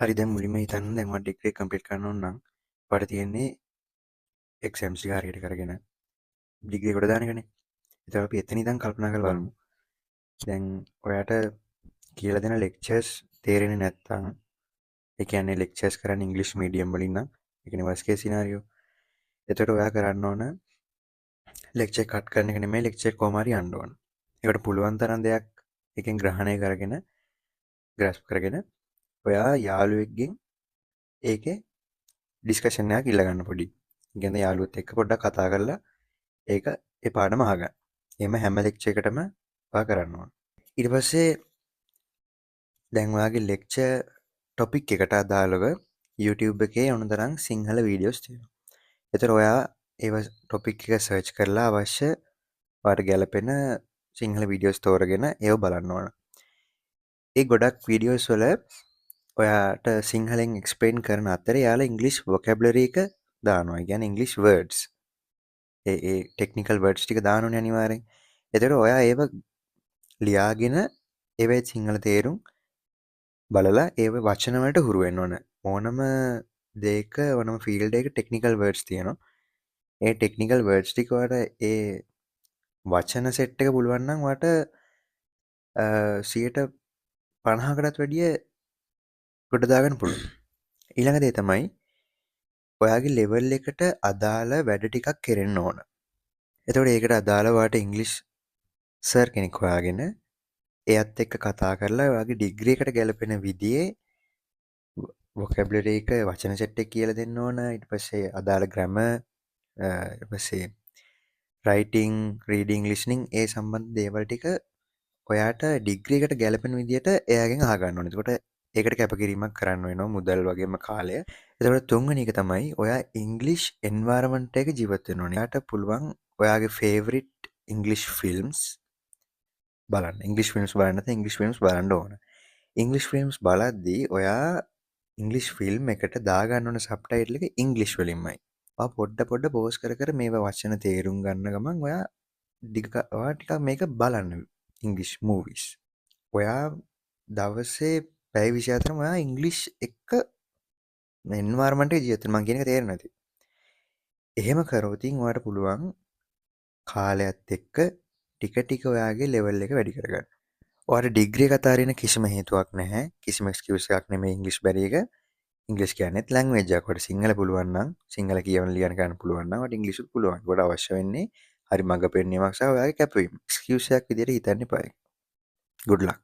හරි, දැන් මුලින්ම හිතන්න, දැන් ඔයා ඩිග්‍රී එක කම්ප්ලීට් කරන්න ඕන නම් ඔයාට තියෙන්නේ එක්සෑම්ස් ටික හරියට කරගෙන ඩිග්‍රී එකට දාන එකනේ. ඒතකොට අපි එතන ඉඳන් කල්පනා කරලා බලමු. දැන් ඔයාට කියලා දෙන ලෙක්චර්ස් තේරෙන්නේ නැත්නම්, ඒ කියන්නේ ලෙක්චර්ස් කරන්නේ ඉංග්‍රීසි මීඩියම් වලින් නම්, ඒ කියන්නේ වර්ස්ට් කේස් සිනාරියෝ. එතකොට ඔයා කරන්න ඕන ලෙක්චර් කට් කරන එක නෙමෙයි, ලෙක්චර් කොහොම හරි යන්න ඕන. ඒකට පුළුවන් තරම් දෙයක් එකෙන් ග්‍රහණය කරගෙන, ග්‍රැස්ප් කරගෙන, ඔයා යාළුවෙක්ගෙන් ඒකේ ඩිස්කෂන් එකක් ඉල්ල ගන්න පොඩි. ඒ කියන්නේ යාළුවොත් එක්ක පොඩ්ඩක් කතා කරලා ඒක ඒ පාඩම අහගන්න. එහෙම හැම ලෙක්චර් එකටම ඔයා කරන්න ඕන. ඊට පස්සේ දැන් ඔයාගේ ලෙක්චර් ටොපික් එකට අදාළව YouTube එකේ ඕන තරම් සිංහල වීඩියෝස් තියෙනවා. ඒතර ඔයා ඒව ටොපික් එක සර්ච් කරලා අවශ්‍ය ඔයාට ගැලපෙන සිංහල වීඩියෝස් තෝරගෙන ඒව බලන්න ඕන. ඒ ගොඩක් වීඩියෝස් වල ඔයාට සිංහලෙන් එක්ස්ප්ලেইন කරන අතරේ එයාලා ඉංග්‍රීසි වොකැබුලරි එක දානවා. ඒ කියන්නේ ඉංග්‍රීසි වර්ඩ්ස්. ඒ ඒ ටෙක්නිකල් වර්ඩ්ස් ටික දානෝනේ අනිවාර්යෙන්. එතකොට ඔයා ඒව ලියාගෙන ඒවේ සිංහල තේරුම් බලලා ඒව වචන වලට හුරු වෙන්න ඕන. ඕනම දෙයක, ඕනම ෆීල්ඩ් එකක ටෙක්නිකල් වර්ඩ්ස් තියෙනවා. ඒ ටෙක්නිකල් වර්ඩ්ස් ටික ඔයාට ඒ වචන සෙට් එක පුළුවන් නම් ඔයාට 50%කටත් වැඩිය ගොඩ දාගන්න පුළුවන්. ඊළඟ දේ තමයි ඔයාගේ ලෙවල් එකට අදාළ වැඩ ටිකක් කෙරෙන්න ඕන. එතකොට ඒකට අදාළව ඔයාට ඉංග්‍රීසි සර් කෙනෙක් හොයාගෙන එයත් එක්ක කතා කරලා ඔයාගේ ඩිග්‍රී එකට ගැලපෙන විදිහේ වොකැබුලරි එක, වචන සෙට් එක කියලා දෙන්න ඕන. ඊට පස්සේ අදාළ ග්‍රැමර්, ඊට පස්සේ රයිටිං, රීඩිං, ලිස්නිං ඒ සම්බන්ධ දේවල් ටික ඔයාට ඩිග්‍රී එකට ගැලපෙන විදිහට එයාගෙන් අහගන්න ඕනේ. එතකොට ඒකට කැපකිරීමක් කරන්න වෙනවා මුදල් වගේම කාලය. එතකොට තුන්වෙනි එක තමයි ඔයා ඉංග්‍රීසි එන්වයරන්මන්ට් එක ජීවත් වෙන්න ඕනේ. ඔයාට පුළුවන් ඔයාගේ ෆේවරිට් ඉංග්‍රීසි ෆිල්ම්ස් බලන්න. ඉංග්‍රීසි ෆිල්ම්ස් බලන්න නැත්නම් ඉංග්‍රීසි ෆිල්ම්ස් බලන්න ඕන. ඉංග්‍රීසි ෆිල්ම්ස් බලද්දී ඔයා ඉංග්‍රීසි ෆිල්ම් එකට දාගන්න ඕන සබ්ටයිටල් එක ඉංග්‍රීසි වලින්මයි. ඔයා පොඩ පොඩ පෝස් කර කර මේවා වචන තේරුම් ගන්න ගමන් ඔයා ඩිග ඔයා ටිකක් මේක බලන්න ඉංග්‍රීසි මූවිස්. ඔයා දවසේ පැය 24ම ඔයා ඉංග්‍රීසි එක්ක එන්වයරන්මන්ට් එකේ ජීවත් වෙනවා. මං කියන එක තේරෙනවා ඇති. එහෙම කරොතින් ඔයාට පුළුවන් කාලයත් එක්ක ටික ටික ඔයාගේ ලෙවල් එක වැඩි කරගන්න. ඔයාට ඩිග්‍රී එක අතාරින්න කිසිම හේතුවක් නැහැ. කිසිම එක්ස්කියුස් එකක් නෙමෙයි ඉංග්‍රීසි බැරි එක. ඉංග්‍රීසි කියන්නේත් ලැන්ග්වේජ් එකක්. ඔයාට සිංහල පුළුවන් නම්, සිංහල කියවන ලියන ගන්න පුළුවන් නම් ඔයාට ඉංග්‍රීසිත් පුළුවන්. ඒකට අවශ්‍ය වෙන්නේ හරි මඟ පෙන්වීමක් සහ ඔයාගේ කැපවීම. එක්ස්කියුස් එකක් විදියට හිතන්න එපා ඒක. Good luck.